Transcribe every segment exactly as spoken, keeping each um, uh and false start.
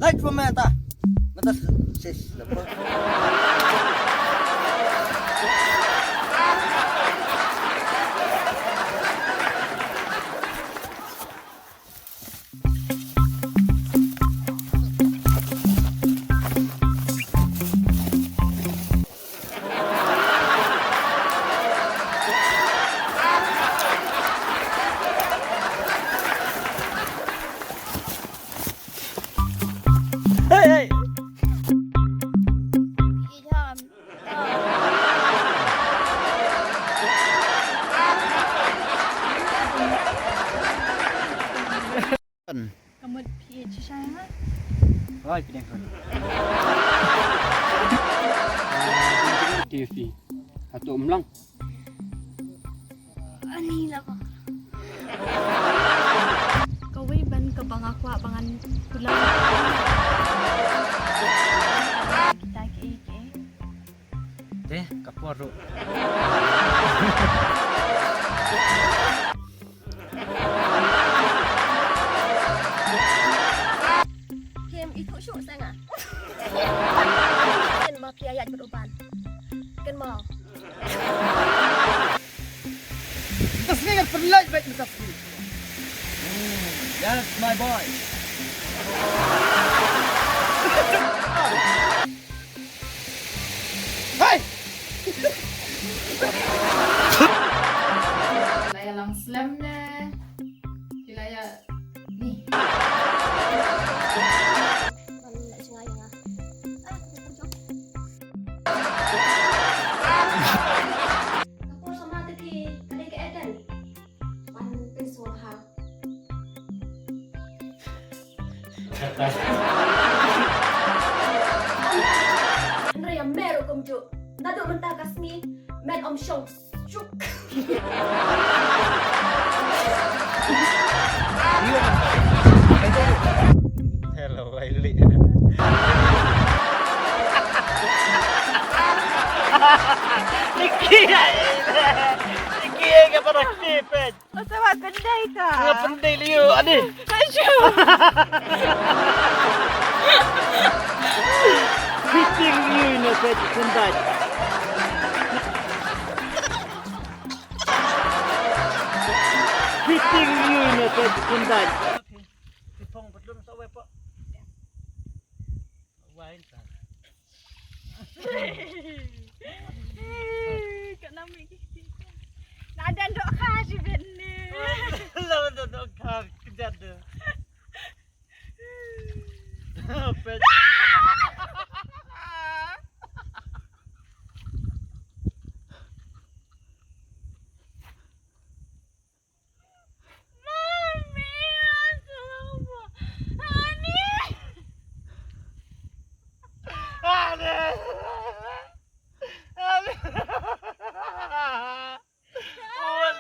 Hai, pemeta. Mata sis. Hey, hey. Ka mut phi ïa shisha ïa nga? Hooid, phi dang khun. Te phi hato ym long? Ani la ba. Kawei ban kaba nga kwah ba ngan kular. Kita kiei kiei. Te ka por ruh. Kem ithuh shuh sa nga. Ken ma phi ïaid bad u Ban. Ken ma. Ka sngi ngan pynlait beit mynta sngi. That's my boy. Hey! La ïalang slem ne. Ki la ïa ni. Ka por sama te ki ka dei ka Eden. Ban pynsuh ha. Hynrei ïa mer u kumjuh. Naduh mynta ka sngi, men ym shong suk. Hello, Wiley. Niki, niki ka para stupid. Masa wat pendai ka? Nga pendai liu, ani. Ayo. Fitting liu na pet pendai. Fitting liu na pet pendai. Pipong betul sa wepo. Wine sa. Kat nami ki. Ladan dok kha shi bet ni. Ladan dok kha kejat de. Pet. Mami, aduh, Ani. Ani. Ani. Uwan,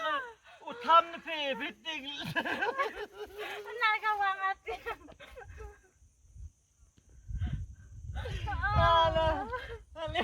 utham ni phi, fitting. Benar ka wang ati. Alah, Ani.